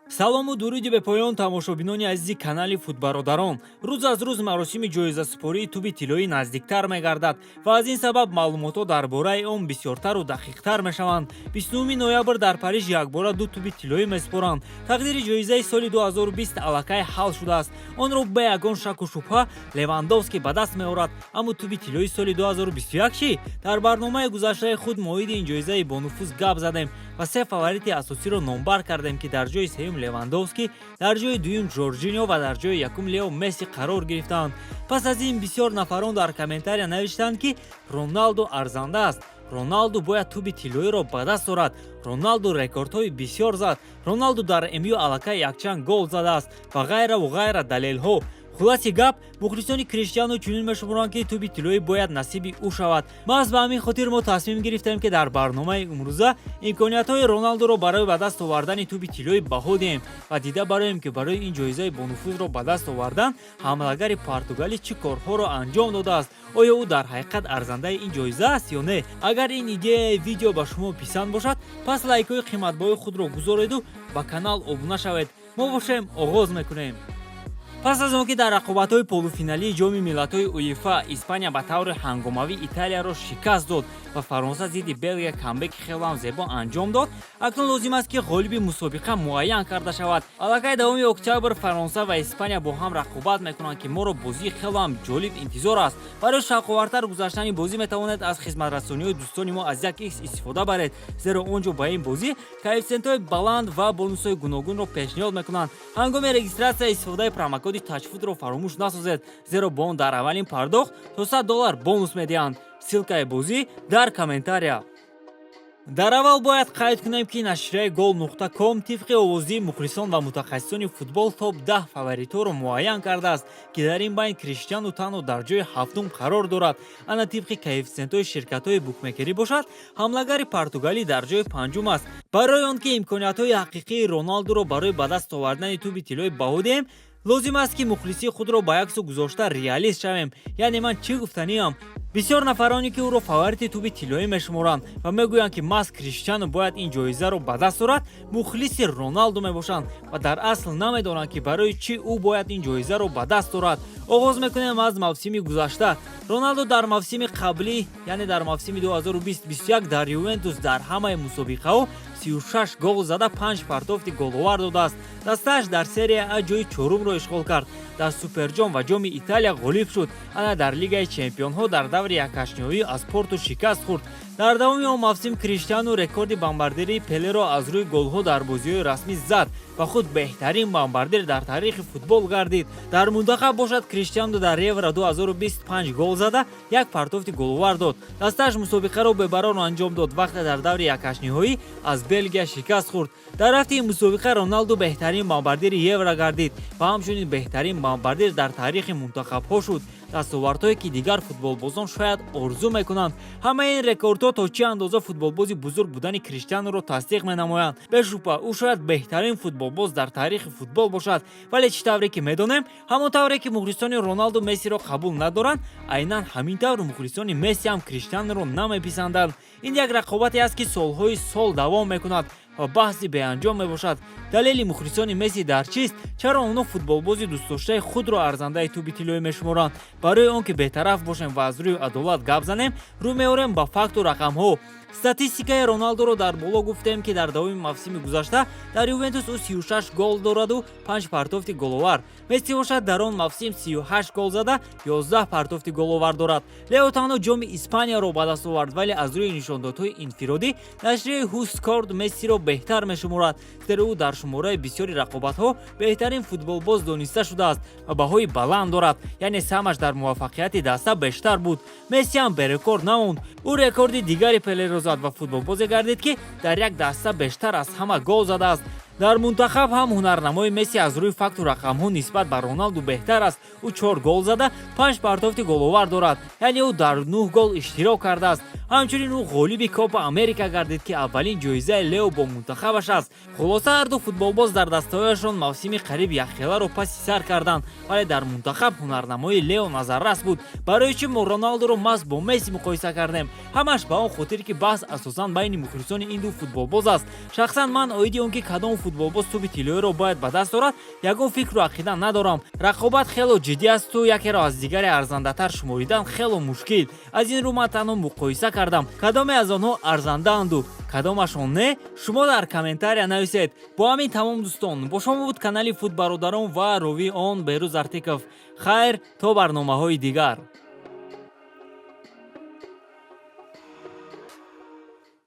Салому дуруди бепоён, тамошобинони азизи канали Футбародарон. Рӯз аз рӯз маросими ҷоизасупории тӯби тиллоӣ наздиктар мегардад ва аз ин сабаб маълумотҳо дар бораи он бисёртару дақиқтар мешаванд. 29 ноябр дар Париж якбора ду тӯби тиллоӣ месупоранд. Тақдири ҷоизаи соли 2020 аллакай ҳал шудааст. Онро бе ягон шаку шубҳа Левандовский ба даст меорад. Аммо тӯби тиллои соли 2021 чӣ? Дар барномаи гузаштаи худ мо оиди ин ҷоизаи бонуфуз гап задем ва се фаворити асосиро номбар кардем, ки дар ҷои сеюм Левандовский, дар ҷои дуюм Жоржиньо ва дар ҷои якум Лео Месси қарор гирифтаанд. Пас аз ин бисёр нафарон дар комментария навиштанд, ки Роналду арзанда аст, Роналду бояд тӯби тиллоиро ба даст орад, Роналду рекордҳои бисёр зад, Роналду дар МЮ аллакай якчанд гол задааст ва ғайраву ғайра далелҳо. Хулоси гап, мухлисони Криштиану чунин мешуморанд, ки тӯби тиллоӣ бояд насиби ӯ шавад. Маҳз ба ҳамин хотир мо тасмим гирифтем, ки дар барномаи имрӯза имкониятҳои Роналдуро барои ба даст овардани тӯби тиллоӣ баҳо диҳем ва дида бароем, ки барои ин ҷоизаи бонуфузро ба даст овардан ҳамлагари португалӣ чӣ корҳоро анҷом додааст. Оё ӯ дар ҳақиқат арзандаи ин ҷоиза аст ё не? Агар ин идеяи видео ба шумо писанд бошад, пас лайкҳои қиматбоҳои худро гузореду ба канал обуна шавед. Мо бошем, оғоз мекунем. Пас аз он ки дар рақобатҳои полуфиналии Ҷоми миллатҳои УЕФА Испания ба таври ҳангомавӣ Италияро шикаст дод ва Фаронса зидди Белгия камбеки хелоам зебо анҷом дод, акнун лозим аст, ки ғолиби мусобиқа муайян карда шавад. Аллакай давоми октябр Фаронса ва Испания бо ҳам рақобат мекунанд, ки моро бозии хелоам ҷолиб интизор аст. Барои шавқовартар гузаштани бозӣ метавонед аз хизматрасониҳои дӯстони мо аз як икс истифода баред, зеро он ҷо ба ин бозӣ коэффисиентҳои баланд ва бонусҳои гуногунро пешниҳод мекунанд. Ҳангоми регистратсия истифодаи промокоди Тачфудро фаромӯш насозед, зеро бо он дар аввалин пардохт то 100 доллар бонус медиҳанд. Ссылкаи бозӣ дар комментария. Дар аввал бояд қайд кунем, ки нашрияи Гол.ком тибқи овоздиҳии мухлисон ва мутахассисони футбол топ 10 фаворитҳоро муайян кардааст, ки дар ин байн Криштиану танҳо дар ҷои ҳафтум қарор дорад. Ана тибқи коэффисиентҳои ширкатҳои букмекерӣ бошад, ҳамлагари португалӣ дар ҷои панҷум аст. Барои он ки имкониятҳои ҳақиқии Роналдуро барои ба даст овардани тӯби тиллоӣ баҳо диҳем, лозим аст, ки мухлисии худро ба як сӯ гузошта, реалист шавем. Яъне ман чӣ гуфтаниам? Бисёр нафароне, ки ӯро фаворити тӯби тиллоӣ мешуморанд ва мегӯянд, ки маҳз Криштиану бояд ин ҷоизаро ба даст орад, мухлиси Роналду мебошанд ва дар асл намедонанд, ки барои чӣ ӯ бояд ин ҷоизаро ба даст орад. Оғоз мекунем аз мавсими гузашта. Роналду дар мавсими қаблӣ, яъне дар мавсими 2020-21, дар Ювентус дар ҳамаи мусобиқаҳо 36 гол зада, 5 партофти головар додааст. Дастааш дар Серия А ҷои чорумро ишғол кард, дар Суперҷом ва Ҷоми Италия ғолиб шуд. Ана дар Лигаи чемпионҳо дар даври якҳаштниҳоӣ аз Порту шикаст хӯрд. Дар давоми он мавсим Криштиану рекорди бомбардирии Пелеро аз рӯи голҳо дар бозиҳои расмӣ зад ва худ беҳтарин бомбардир дар таърихи футбол гардид. Дар мунтахаб бошад, Криштиану дар Евро 2025 гол зада, як партофти головар дод. Дастааш мусобиқаро бебарор анҷом дод, вақте дар даври якҳаштниҳоӣ аз Белгия шикаст хӯрд. Дар рафти ин мусобиқа Роналду беҳтарин бомбардири Евро гардид ва ҳамчунин беҳтарин бомбардир дар таърихи мунтахабҳо шуд, дастовардҳое ки дигар футболбозон шояд орзу мекунанд. Ҳамаи ин рекордҳо то чӣ андоза футболбози бузург будани Криштиануро тасдиқ менамоянд. Бешубҳа, ӯ шояд беҳтарин футболбоз дар таърихи футбол бошад. Вале чӣ тавре ки медонем, ҳамон тавре ки мухлисони Роналду Мессиро қабул надоранд, айнан ҳамин тавр мухлисони Месси ҳам Криштиануро намеписанданд. Ин як рақобате аст, ки солҳои сол давом мекунад ва баҳси беанҷом мебошад. Далели мухлисони Месси дар чист? Чаро онҳо футболбози дӯстдоштаи худро арзандаи тӯби тиллоӣ мешуморанд? Барои он ки бетараф бошем ва аз рӯи адолат гап занем, рӯ меорем ба факту рақамҳо. Статистикаи Роналдоро дар боло гуфтем, ки дар давоми мавсими гузашта дар Ювентус ӯ 36 гол дораду 5 партофти головар. Месси бошад, дар он мавсим 38 гол зада, 11 партофти головар дорад. Лео танҳо Ҷоми Испанияро ба даст овард, вале аз рӯи нишондодҳои инфиродӣ нашрияи WhoScored Мессиро беҳтар мешуморад, зеро ӯ дар шумораи бисёри рақобатҳо беҳтарин футболбоз дониста шудааст ва баҳои баланд дорад, яъне саҳмаш дар муваффақияти даста бештар буд. Месси ҳам берекорд намонд. Ӯ рекорди дигари Пелеро зад ва футболбозе гардид, ки дар як даста бештар аз ҳама гол задааст. Дар мунтахаб ҳам ҳунарнамои Месси аз рӯи факту рақамҳо нисбат ба Роналду беҳтар аст. Ӯ чор гол зада, панҷ партофти головар дорад, яъне ӯ дар нӯҳ гол иштирок кардааст. Ҳамчунин ӯ ғолиби Копа Америка гардид, ки аввалин ҷоизаи Лео бо мунтахабаш аст. Хулоса, ҳарду футболбоз дар дастаҳояшон мавсими қариб якхеларо паси сар карданд, вале дар мунтахаб ҳунарнамои Лео назаррас буд. Барои чӣ мо Роналдуро маҳз бо Месси муқоиса кардем? Ҳамаш ба он хотир, ки баҳс асосан байни мухлисони ин ду футболбоз аст. Шахсан ман оиди он ки кадом футболбоз арзандаи тӯби тиллоӣ аст, назари шахсии худро Футболбоз тӯби тиллоиро бояд ба даст орад, ягон фикру ақида надорам. Рақобат хело ҷиддӣ асту якеро аз дигаре арзандатар шуморидан хело мушкил. Аз ин рӯ ман танҳо муқоиса кардам. Кадоме аз онҳо арзандаанду кадомашон не, шумо дар комментария нависед. Бо ҳамин тамом, дӯстон. Бо шумо буд канали Футбародарон ва ровии он Беҳрӯз Артиков. Хайр, то барномаҳои дигар.